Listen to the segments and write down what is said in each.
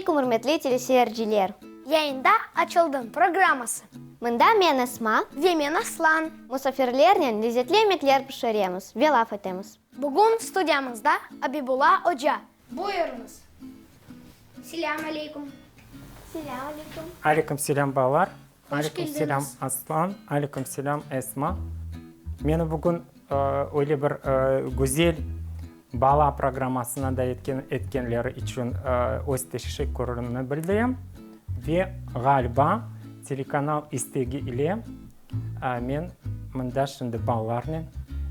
aleykum, ürmetli teleseyirciler! Yayında Açıldım programması. Mında men Esma. Ve men Aslan. Musafirlernen lezetli yemekler pişiremiz ve laf etemiz. Bugün studiyamızda Abibulla oca. Buyurıñız. Selâm aleykum. Selâm aleykum. Aleyküm selâm, balalar. Hoş Aleyküm selâm, keldiñiz. Aslan. Aleyküm selâm, Esma. Meni bugün öyle bir güzel bala programmasına da etkenleri içün öz teşekkürümni bildirem. Ve, ğaliba, telekanal istegi ile men mında şimdi balalarnen,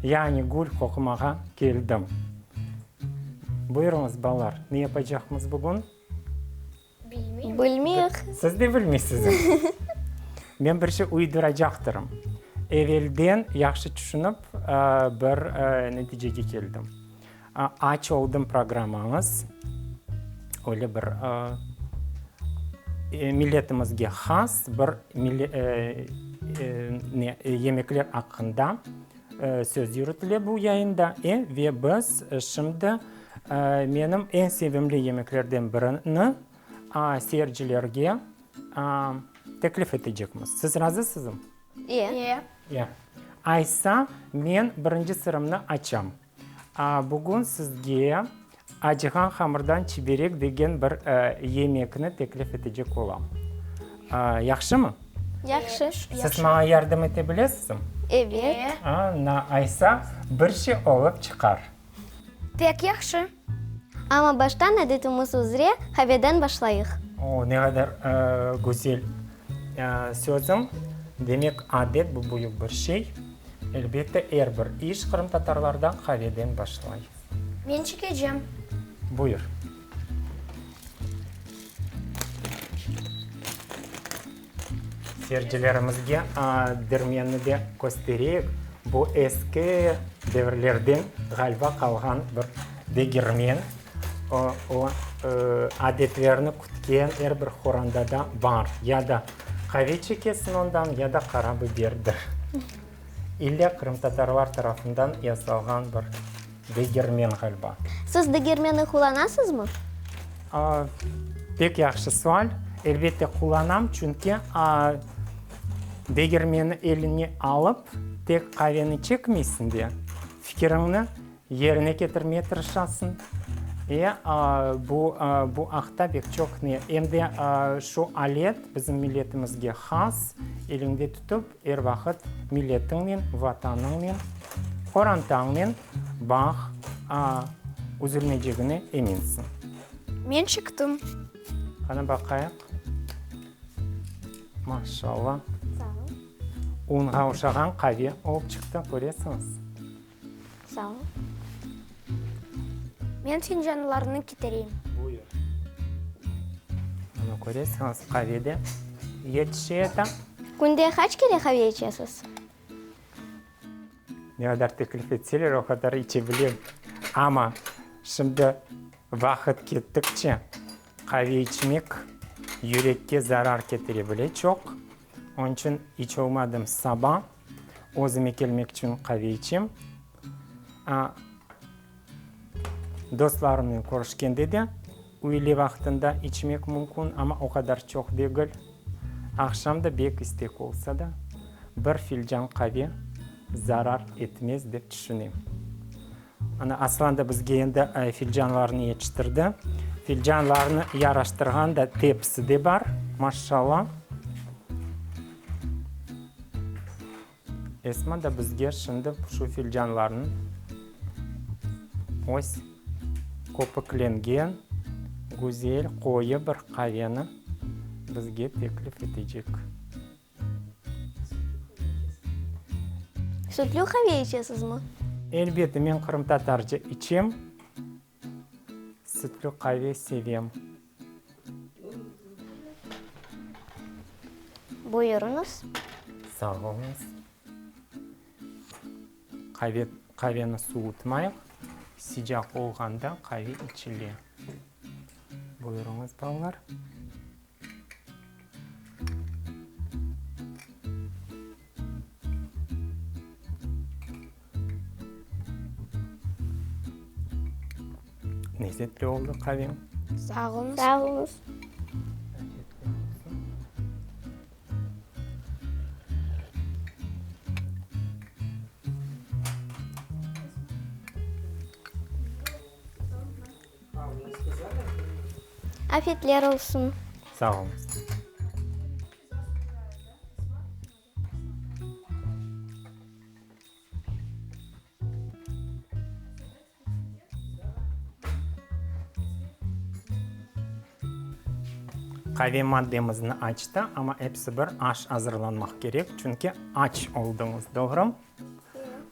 yani gül qoqumağa keldim. Buyurıñız, balalar, ne yapacaqmız bugün? Bilmeyim. Bilmeyik. Siz de bilmeysiz. Men bir şey uyduracaqtırım. Evelden yahşı tüşünip, bir neticege keldim. Aç oldım programmañız öyle bir milletimizge has bir yemekler aqqında söz yürütile bu yayında. Ve biz şimdi menim eñ sevimli yemeklerden birini seyircilerge teklif etecekmiz. Siz razısızmı? E. E. E. Aysa, men birinci sırımnı açam. Bugün sizge acığan hamırdan çiberek degen bir yemekni teklif etecek olam. Yahşımı? Yahşı. Siz maña yardım ete bilesizmi? Evet. Ana, aysa bir şey olıp çıqar. Pek yahşı. Amma baştan adetimiz üzre qaveden başlayıq. O, ne qadar güzel sözüñ. Demek, adet bu büyük bir şey. Elbette, er bir iş qırımtatarlarda qaveden başlay. Men çekecem. Buyur. Seyircilerimizge dirmenni de köstereyik. Bu eski devirlerden ğaliba qalğan bir degirmen. O, adetlerni kütken er bir qorandada bar. Ya da qave çekesiñ ondan, ya da qara biberdir. İlle qırımtatarlar tarafından yasalğan bir degirmen ğaliba. Siz degirmenni qullanasızmı? Pek yahşı sual. Elbette qullanam, çünki degirmenni eline alıp, tek qaveni çekmeysiñ de, fikiriñni yerine ketirmeye tırışasıñ. E, bu, bu aqta pek çoq ne. Em de şu alet bizim milletimizge has, eliñde tutıp, Er vaqıt milletiñnen, vatanıñnen, qorantañnen bağ üzülmeycegine eminsiñ. Men çıqtım. Qana baqayıq. Maşallah. Sağ ol. Unğa oşağan qave olıp çıqtı, köresiñiz. Sağ ol. Men fincanlarnı ketireyim. Buyur. Mana köresiñiz, qave de yetişe. Künde qaç kere qave içesiz? Ne qadar teklif etseler, o qadar içe bilem. Amma şimdi vaqıt kettikçe qave içmek yürekke zarar ketire bile çoq. Onıñ içün iç olmadım saba özüme kelmek içün qave içem. Dostlarımnen körüşkende de üyle vaqtında içmek mümkün, amma o qadar çoq degil. Aqşam da bek istek olsa da, bir filcan qave zarar etmez dep tüşünem. Ana, Aslan da bizge endi filcanlarnı yetiştirdi. Filcanlarnı yaraştırğan da tepsi de bar, maşşalla. Esma da bizge şimdi şu filcanlarnı öz köpüklengen, güzel, qoyu bir qaveni bizge teklif etecek. Sütlü qave içesizmi? Elbette, men qırımtatarca içem, sütlü qave sevem. Buyurıñız. Sağ oluñız. Qave, qaveni suvutmayıq, sıcaq olğanda qave içile. Buyurıñız, balalar. Lezzetli oldı qaveñ. Sağ oluñız. Sağ oluñız. Afiyetler olsun. Sağ oluñız. Qave maddemizni açtı, amma episi bir aş azırlanmaq kerek, çünki aç oldıñız, doğrumı?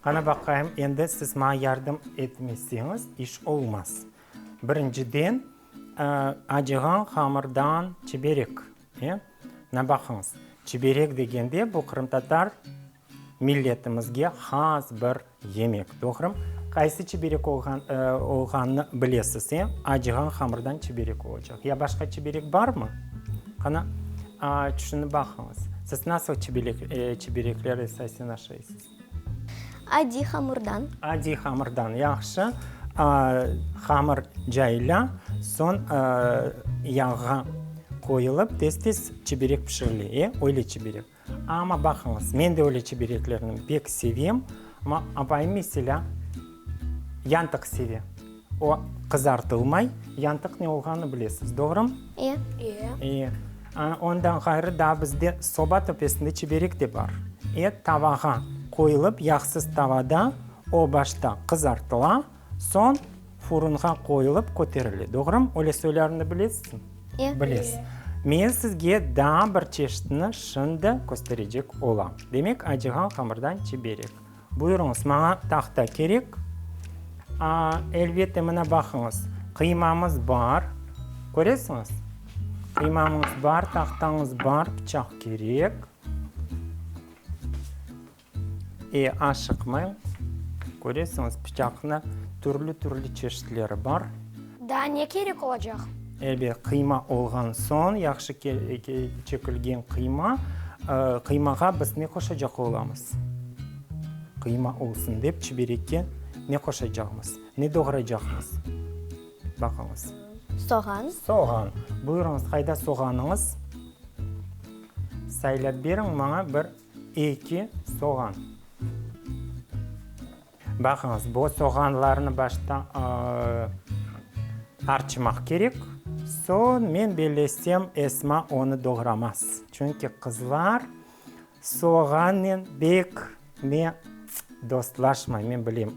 Qana baqayım, endi siz maña yardım etmeseñiz, iş olmaz. Birinciden, acığan hamırdan çiberek. E? Mına baqıñız, çiberek degende, bu qırımtatar Milletimizge has bir yemek, doğrumı? Qaysı çiberek olğan, olğanını bilesiz, e? Acığan hamırdan çiberek olacaq. Ya başqa çiberek barmı? Qana, tüşünip baqıñız. Siz nasıl çibelek, çiberekler esasen aşaysız? Adiy hamırdan. Adiy hamırdan, yahşı. Hamır cayıla, soñ yağğa qoyulıp, tez-tez çiberek pişirile, e? Öyle çiberek. Amma baqıñız, men de öyle çibereklerni pek sevem, amma apayım, meselâ, yantıq seve. O, qızartılmay, yantıq ne olğanını bilesiz, doğrumı? E. E. Ondan ğayrı daa bizde soba töpesinde çiberek de bar. Et tavağa qoyulıp, yağsız tavada o başta qızartıla, soñ furunğa qoyulıp köterile, doğrumı? Öyle soylarını bilesizmi? E. Bilesiz. Men sizge daa bir çeşitini şimdi kösterecek olam. Demek, acığan hamırdan çiberek. Buyurıñız, maña tahta kerek. A, elbette, mına baqıñız, qıymamız bar. Köresiñiz? Qıymamız bar, tahtañız bar, pıçaq kerek. E, aşıqmayñ. Köresiñiz, pıçaqnı türlü-türlü çeşitleri bar. Daa ne kerek olacaq? Elbet, qıyma olğan soñ, yahşı çekilgen qıyma. Qıymağa biz ne qoşacaq olamız? Qıyma olsun dep, çiberekke ne qoşacaqmız? Ne doğraycaqmız? Baqıñız. Soğan. Soğan. Buyurıñız, qayda soğanıñız? Saylap beriñ maña bir Eki soğan. Baqıñız, bu soğanlarnı başta arçımaq kerek, soñ, men bellesem, Esma onı doğramaz. Çünki qızlar soğannen bek ne dostlaşmay, men bilem.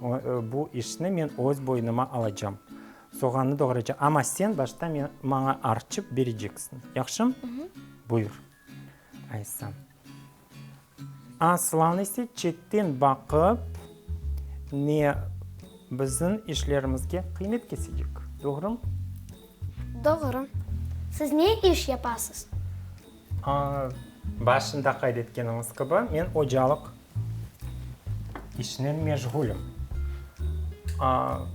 Bu işni men öz boynuma alacam. Soğannı doğraycam. Amma sen başta maña arçıp bereceksiñ. Yahşımı? Buyur. Aysa. Aslan ise çetten baqıp, ne bizim işlerimizge qıymet kesecek. Doğrumı? Doğru. Siz ne iş yapasız? Başında qayd etkeniñiz kibi, men ocalıq işinen meşğulim.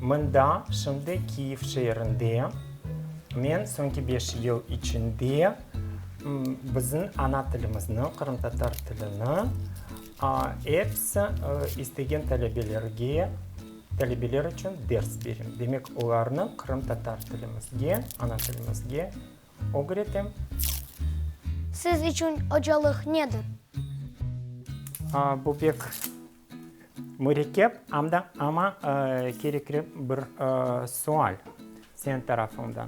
Mında, şimdi Kiyev şeerinde, men soñki beş yıl içinde bizim ana tilimizni, qırımtatar tilini, episi istegen talebelerge, talebeler içün ders berem. Demek, olarnı qırımtatar tilimizge, ana tilimizge Ögretem. Siz içün ocalıq nedir? Bu pek mürekkep, amma kerekli bir sual seniñ tarafıñdan.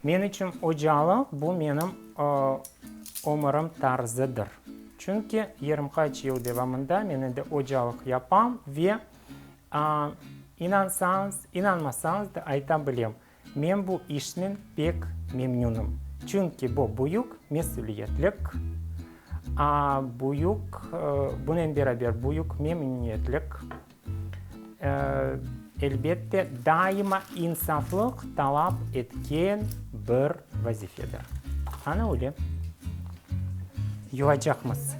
Men içün ocalıq, bu menim ömürim tarzıdır. Çünki yirmi qaç yıl devamında men endi ocalıq yapam ve, inansañız, inanmasañız da ayta bilem, Men bu işnen pek memnünim, çünki bu büyük mesüliyetlik, büyük, bunen beraber büyük memnüniyetlik, elbette, daima insaflıq talap etken bir vazifedir. Ana öyle. Yuvacaqmız.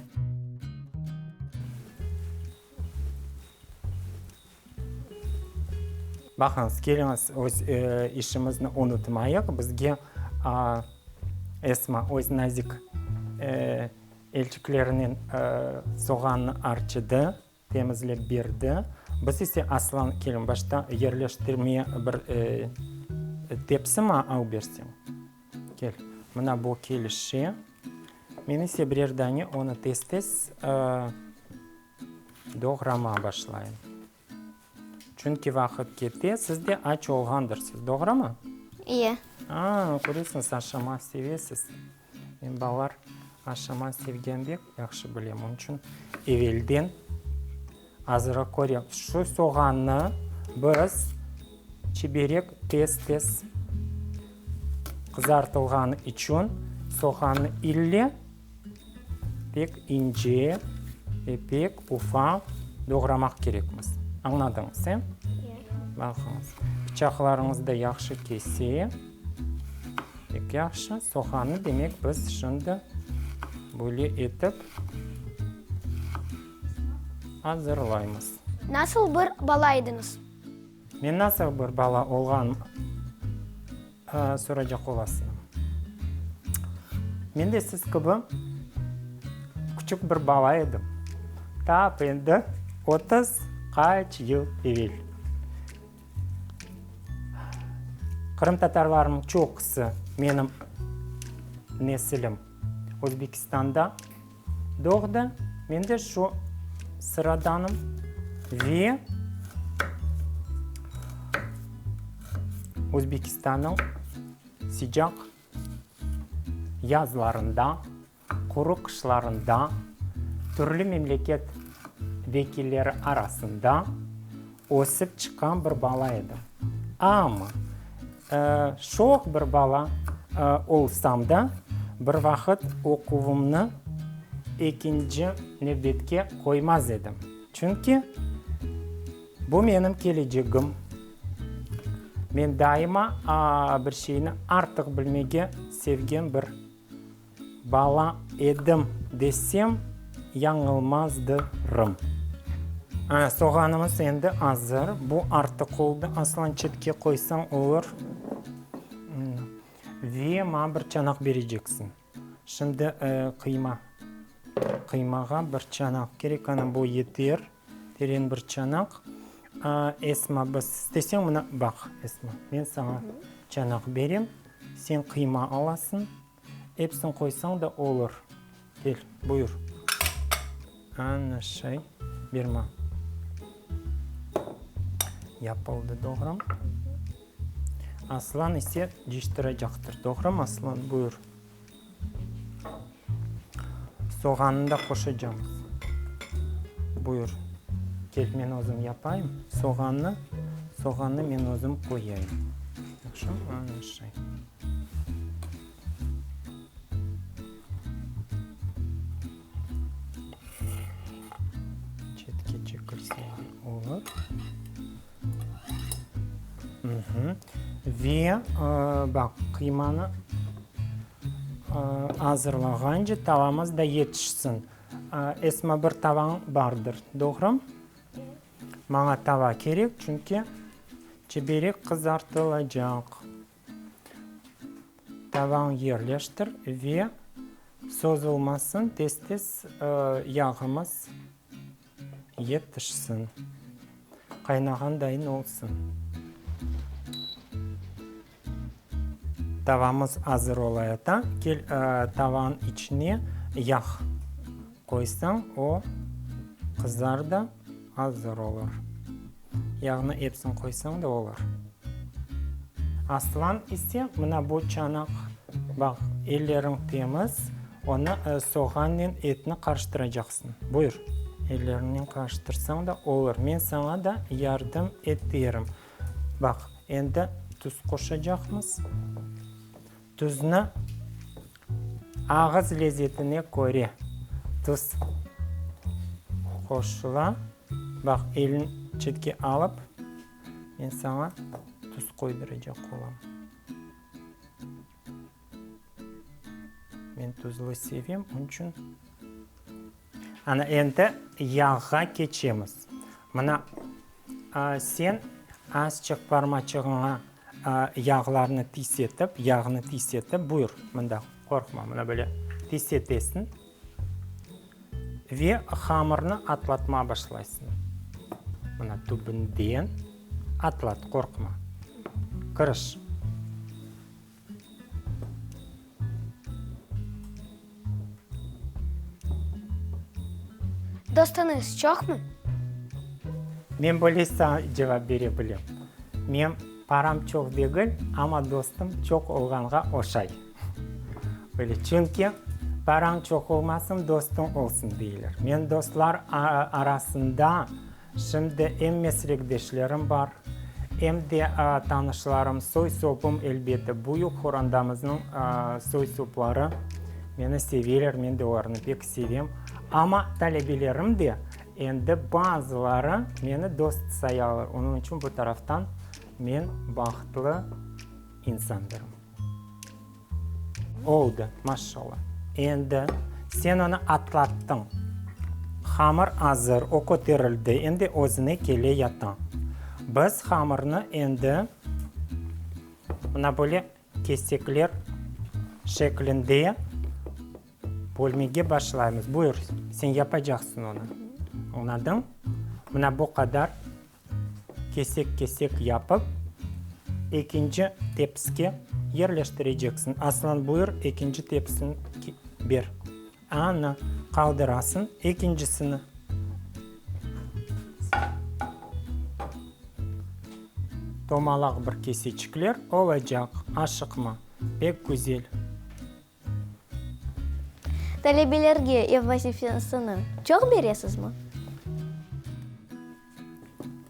Baqıñız, keliñiz, öz işimizni unutmayıq. Bizge Esma öz nazik elçiklerinen soğannı arçıdı, temizlep berdi. Biz ise Aslan, keliñ, başta yerleştirmeye bir tepsi alıp berseñ. Kel, mına bu kelişe. Men ise birer dane onı tez-tez Doğrama başlayım. Çünki vaqıt kete, siz de aç olğandırsız, doğrumı? İye. A, köresiñiz, aşama sevesiz. Men balalar aşama sevgen bek yahşı bilem, onıñ içün evelden azırı körem. Şu soğannı biz çiberek tez-tez qızartılğanı içün soğannı ille pek ince ve pek ufaq doğramaq kerekmiz. Añladıñız, e? Baqıñız, pıçaqlarıñız da yahşı kese. Pek yahşı. Soğannı, demek, biz şimdi böyle etip azırlaymız. Nasıl bir bala ediñiz? Men nasıl bir bala olğanım soracaq olasıñmı? Men de siz kibi küçük bir bala edim. Tap endi 30 qaç yıl evel. Qırımtatarlarnıñ çoqusı, menim nesilim, Özbekistanda doğdı. Men de şu sıradanım ve Özbekistannıñ sıcaq yazlarında Quru qışlarında türlü memleket vekilleri arasında ösip çıqqan bir bala edim. Amma şoq bir bala olsam da, bir vaqıt oquvımnı ekinci nevbetke qoymaz edim. Çünki bu menim kelecegim. Men daima bir şeyni artıq bilmege sevgen bir Bala edim desem, yañılmazdırım. Soğanımız endi azır. Bu artıq oldı. Aslan, çetke qoysañ olur. Ve maña bir çanaq bereceksiñ. Şimdi qıyma. Qıymağa bir çanaq kerek. Ana, bu yeter. Teren bir çanaq. Esma, biz isteseñ, mına, baq, Esma, men saña çanaq berem. Sen qıyma alasıñ, episini qoysañ da olur. Kel, buyur. Ana şay, ber maña. Yapıldı, doğrumı? Aslan ise cıyıştıracaqtır, doğrumı, Aslan? Buyur. Soğannı da qoşacamız. Buyur, kel, men özüm yapayım. Soğannı, soğannı men özüm qoyayım. Yahşı, ana şay. Çetke çekilse de olur. Ve, baq, qıymanı azırlağance tavamız da yetişsin. Esma, bir tavañ bardır, doğru? Maña tava kerek, çünki çiberek qızartılacaq. Tavañ yerleştir ve sozulmasın, tez-tez yağımız Yetişsin. Qaynağandayın olsun. Tavamız azır olayata, kel, tavanıñ içine yağ qoysañ, o qızar da azır olur. Yağnı epsini qoysañ da olur. Aslan ise mına bu çanaq, baq, elleriñ temiz, onı soğannen etni qarıştıracaqsıñ. Buyur, elleriñnen qarıştırsañ da olur. Men saña da yardım eterim. Baq, endi tuz qoşacaqmız. Tuznı ağız lezetine köre tuz qoşula. Baq, elin çetke alıp, men saña tuz qoyduracaq olam. Men tuzlu sevem, onıñ içün. Ana, endi yağğa keçemiz. Mına, sen azçıq parmaçığıña yağlarnı tiysetip, yağnı tiysetip, buyur, mında, qorqma, mına böyle tiysetesiñ ve hamırnı atlatmağa başlaysıñ. Mına, tübünden atlat, qorqma. Kiriş. Dostuñız çoqmı? Men böyle saña cevap bere bilem. Men. Param çoq degil, amma dostum çoq olğanğa oşay. Öyle, çünki parañ çoq olmasın, dostuñ olsun deyler. Men dostlar arasında şimdi em meslekdeşlerim bar, em de tanışlarım, soy-sopum, elbette, büyük qorandamıznıñ soy-sopları meni seveler, men de olarnı pek sevem. Amma talebelerim de Endi bazıları meni dost sayalar, onıñ içün bu taraftan men bahtlı insandırım. Oldı, maşallah. Endi sen onı atlattıñ. Hamır azır, o köterildi, endi özüne kele yata. Biz hamırnı endi mına böyle kesekler şeklinde Bölmege başlaymız. Buyur, sen yapacaqsıñ onı. Añladıñ? Mına bu qadar kesek-kesek yapıp, ekinci tepsige yerleştireceksiñ. Aslan, buyur, ekinci tepsini ber. Ana, qaldırasıñ ekincisini. Tomalaq bir keseçikler olacaq. Aşıqma, pek güzel. Talebelerge ev vazifesini çoq beresizmi?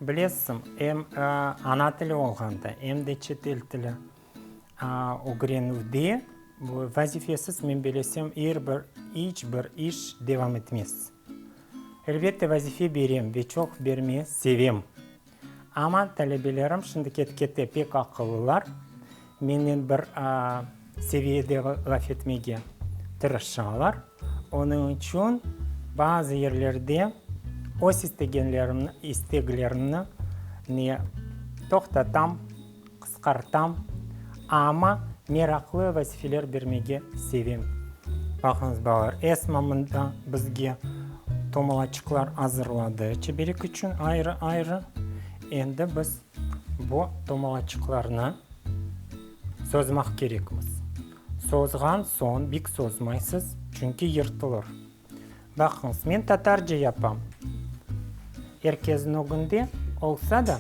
Bilesiñ, em ana tili olğanda, em de çetel tili ögrenüvde bu vazifesiz, men bilesem, er bir, iç bir iş devam etmez. Elbette, vazife berem ve çoq bermeye sevem. Amma talebelerim şimdi ket-kete pek aqıllılar, mennen bir seviyede laf etmege tırışalar. Onıñ içün bazı yerlerde öz istegenlerimni, isteglerimni ne toqtatam, qısqartam, amma meraqlı vazifeler bermege sevem. Baqıñız, balalar, Esma mında bizge tomalaçıqlar azırladı çeberek içün ayrı-ayrı. Endi biz bu tomalaçıqlarnı sozmaq kerekmiz. Sozğan soñ bik sozmaysız, çünki yırtılır. Baqıñız, men tatarca yapam. Er kezniñ ögünde olsa da,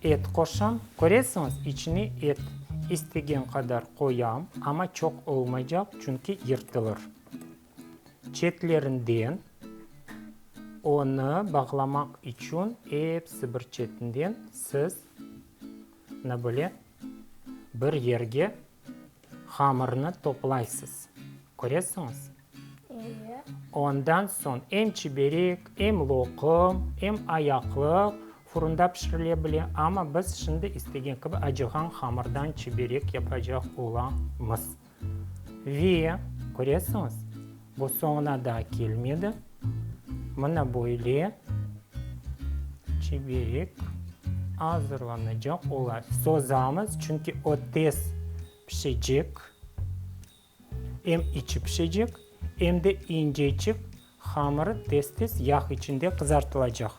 et qoşam. Köresiñiz, içine et istegen qadar qoyam, amma çoq olmaycaq, çünki yırtılır. Çetlerinden onı bağlamaq içün episi bir çetinden siz, mına böyle, bir yerge hamırnı toplaysız. Köresiñiz? Ondan soñ em çiberek, em loqum, em ayaqlıq furunda pişirile bile, amma biz şimdi istegen kibi acığan hamırdan çiberek yapacaq olamız. Ve, köresiñiz, bu soñuna daa kelmedi. Mına böyle çiberek azırlanacaq ola. Sozamız, çünki o tez pişecek. Em içi pişecek, em de inceçik hamırı tez-tez yağ içinde qızartılacaq.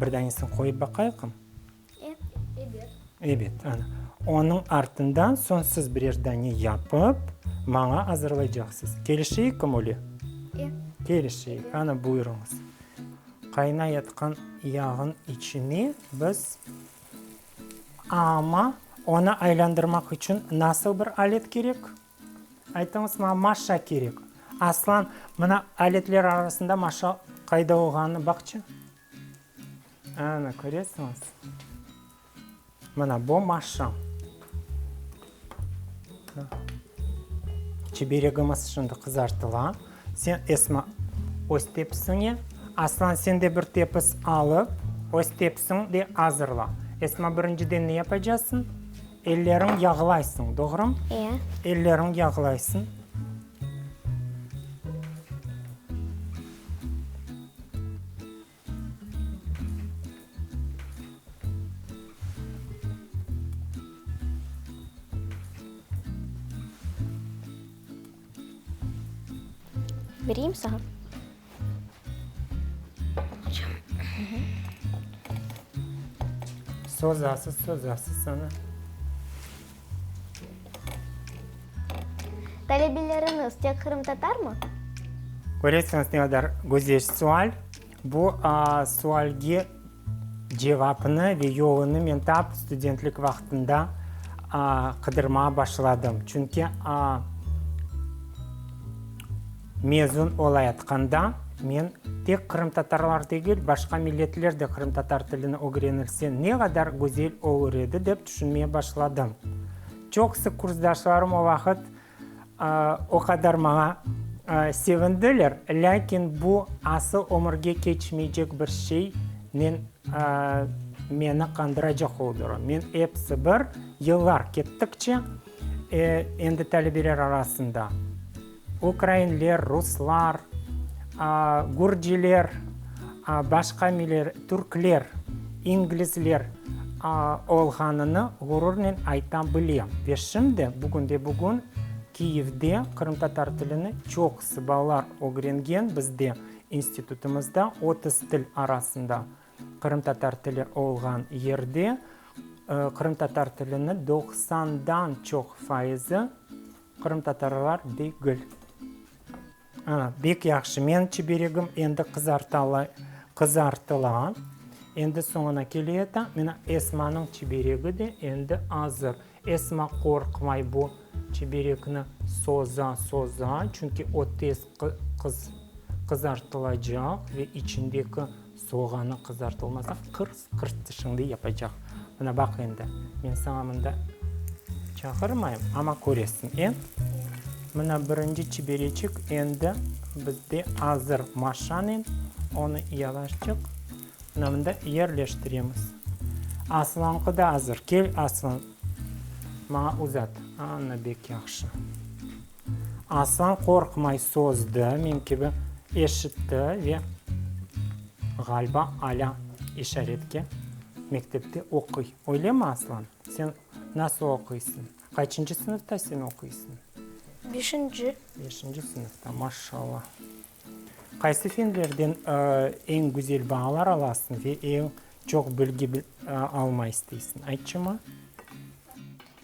Bir danesini qoyıp baqayıqım? Ebet. Ebet, ana. Onıñ artından soñ siz birer dane yapıp, maña azırlaycaqsız. Kelişeyikmi öyle? E. Kelişeyik. Ana, buyurıñız. Qaynayatqan yağın içine biz Amma onı aylandırmaq içün nasıl bir alet kerek? Aytıñız maña, maşa kerek. Aslan, mına, aletler arasında maşa qayda olğanını baqçı. Ana, köresiñiz? Mına, bu maşa. Çiberegimiz şimdi qızartıla. Sen, Esma, öz tepsiñe, Aslan, sen de bir tepis alıp, öz tepsiñ de azırla. Esma, birinciden ne yapacaqsıñ? Elleriñ yağlaysıñ, doğrumı? E. Elleriñ yağlaysıñ. Bereyim saña. Sozasız, sozasız ana. Talebeleriñiz tek qırımtatarmı? Köresiñiz, ne qadar güzel sual. Bu sualge. Cevapnı ve yolunı men tap studentlik vaqtında qıdırmağa başladım. Çünki mezun olayatqanda men tek qırımtatarlar degil, başqa milletler de qırımtatar tilini ögrenilse ne qadar güzel olur edi dep tüşünmeye başladım. Çoqusı kursdaşlarım o vaqıt O qadar maña sevindiler, lâkin bu asıl ömürge keçmeycek bir şeynen meni qandıracaq oldılar. Men episi bir yıllar kettikçe, endi talebeler arasında ukrainler, ruslar, gürciler, başqa türkler, inglizler olğanını ğururnen ayta bilem. Ve şimdi, bugünde-bugün Kiyevde qırımtatar tilini çoqusı balalar ögrengen, bizde institutımızda 30 til arasında qırımtatar tili olğan yerde qırımtatar tilini doqsandan çoq faizi qırımtatarlar degil. Ana, bek yahşı. Menim çiberegim endi qızartıla. Endi soñuna keleyata. Mına, Esmanıñ çiberegi de endi azır. Esma qorqmay bu çiberekni soza, soza, çünki o tez qızartılacaq ve içindeki soğanı qızartılmasa, qırs-qırs tişiñde yapacaq. Mına, baq endi, men saña mında çağırmayım, amma köresiñ, e? Mına, birinci çibereçik endi bizde azır. Maşanen onı yavaşçıq mına mında yerleştiremiz. Aslanqı da azır. Kel, Aslan, maña uzat. Ana, bek yahşı. Aslan qorqmay sozdı, men kibi eşitti ve, ğaliba, alâ işaretke mektepte oquy. Öylemi, Aslan? Sen nasıl oquysıñ? Qaçıncı sınıfta sen oquysıñ? Beşinci. Beşinci sınıfta, maşallah. Qaysı fenlerden eñ güzel baalar alasıñ ve eñ çoq bilgi alma isteysiñ? Aytçı maña.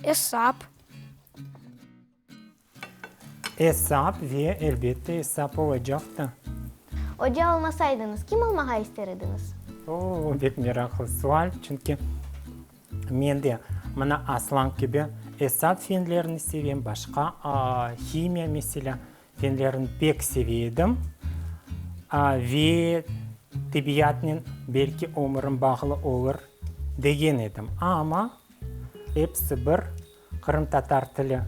Esap. Esap ve, elbette, esap olacaq da. Oca olmasaydıñız, kim olmağa ister ediñiz? O, pek meraqlı sual, çünki men de mına Aslan kibi esap fenlerini sevem, başqa himiya, meselâ, fenlerini pek seve edim. Ve tebiyatnen belki ömürim bağlı olur degen edim. Amma episi bir Qırımtatar tili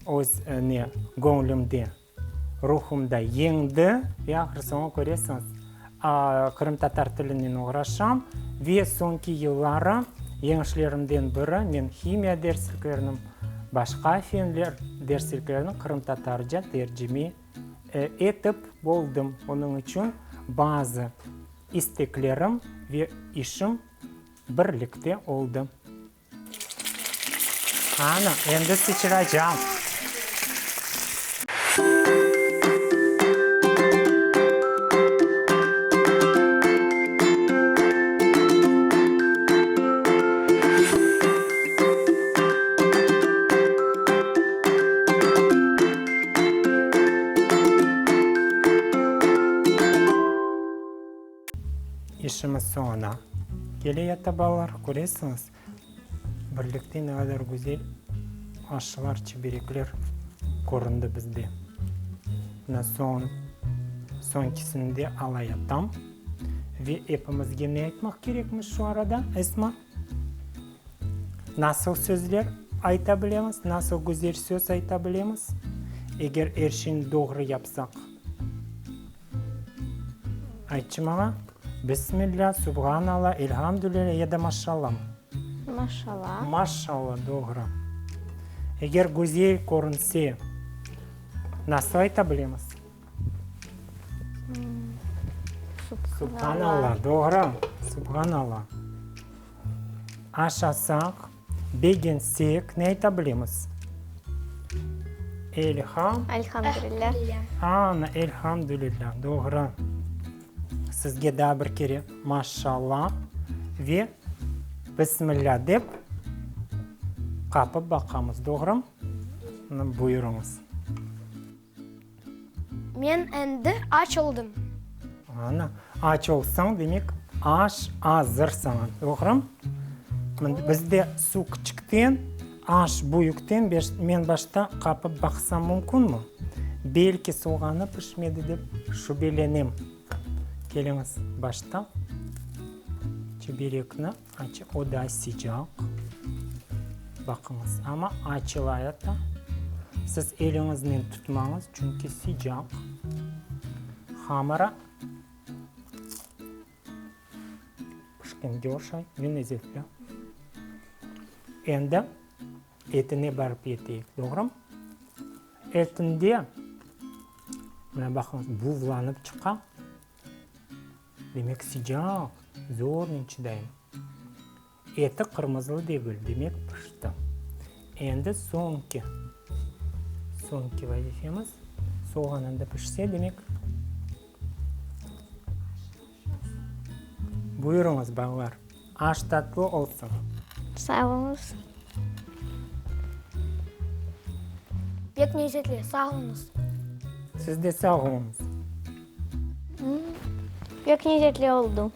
öz ne göñlümde, ruhumda yeñdi ve ahır soñu köresiñiz, qırımtatar tilinen oğraşam ve soñki yılları yeñişlerimden biri men himiya dersliklerini, başqa fenler dersliklerini qırımtatarca tercime etip oldım. Onıñ içün bazı isteklerim ve işim birlikte oldı. Ana, endi sıçracam. İşimiz soñuna kele yata, balalar, köresiñiz, birlikte ne qadar güzel aşlar, çiberekler köründi bizde. Mına soñ, soñkisini de ala yatam. Ve epimizge ne aytmaq kerekmiz şu arada, Esma? Nasıl sözler ayta bilemiz, nasıl güzel söz ayta bilemiz, eger er şeyni doğru yapsaq? Aytçı maña, Bismillâ, Subhanalla, Elhamdülillâ ya da Maşallah mı? Maşallah. Maşallah, doğru. Eger güzel körünse, nasıl ayta bilemiz? Subhanallah. Doğru, Subhanallah. Aşasaq, begensek, ne ayta bilemiz? Elham. Elhamdülillah. Ana, elhamdülillah, doğru. Sizge daa bir kere maşallah ve bismillah dep qapıp baqamız, doğrumı? Buyurıñız. Men endi aç oldım. Ana, aç olsañ, demek, Aş azır saña, doğrumı? Bizde suv kiçikten, aş büyükten, men başta qapıp baqsam mümkünmi? Belki soğanı pişmedi dep şübelenem. Keliñiz, başta çiberekni aç, o da sıcaq. Baqıñız, amma açılayata. Siz eliñiznen tutmañız, çünki sıcaq. Hamırı Pişkenge oşay ve lezetli. Endi etine barıp yeteyik, doğrumı? Etinde, mına baqıñız, buvlanıp çıqa. Demek, sıcaq, zornen çıdayım. Eti qırmızılı degil, demek, pişti. Endi soñki, soñki vazifemiz, soğanın da pişse, demek. Buyurıñız, balalar, aş tatlı olsun! Sağ oluñız. Pek lezetli, sağ oluñız. Siz de sağ oluñız. Pek lezetli oldu.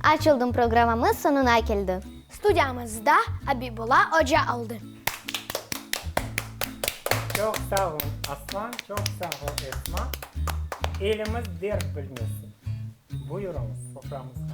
Açıldım programmamız soñuna keldi. Studiyamızda Abibulla oca oldı. Çoq sağ ol, Aslan, çoq sağ ol, Esma. Elimiz dert bilmesin. Buyurıñız, soframızğa.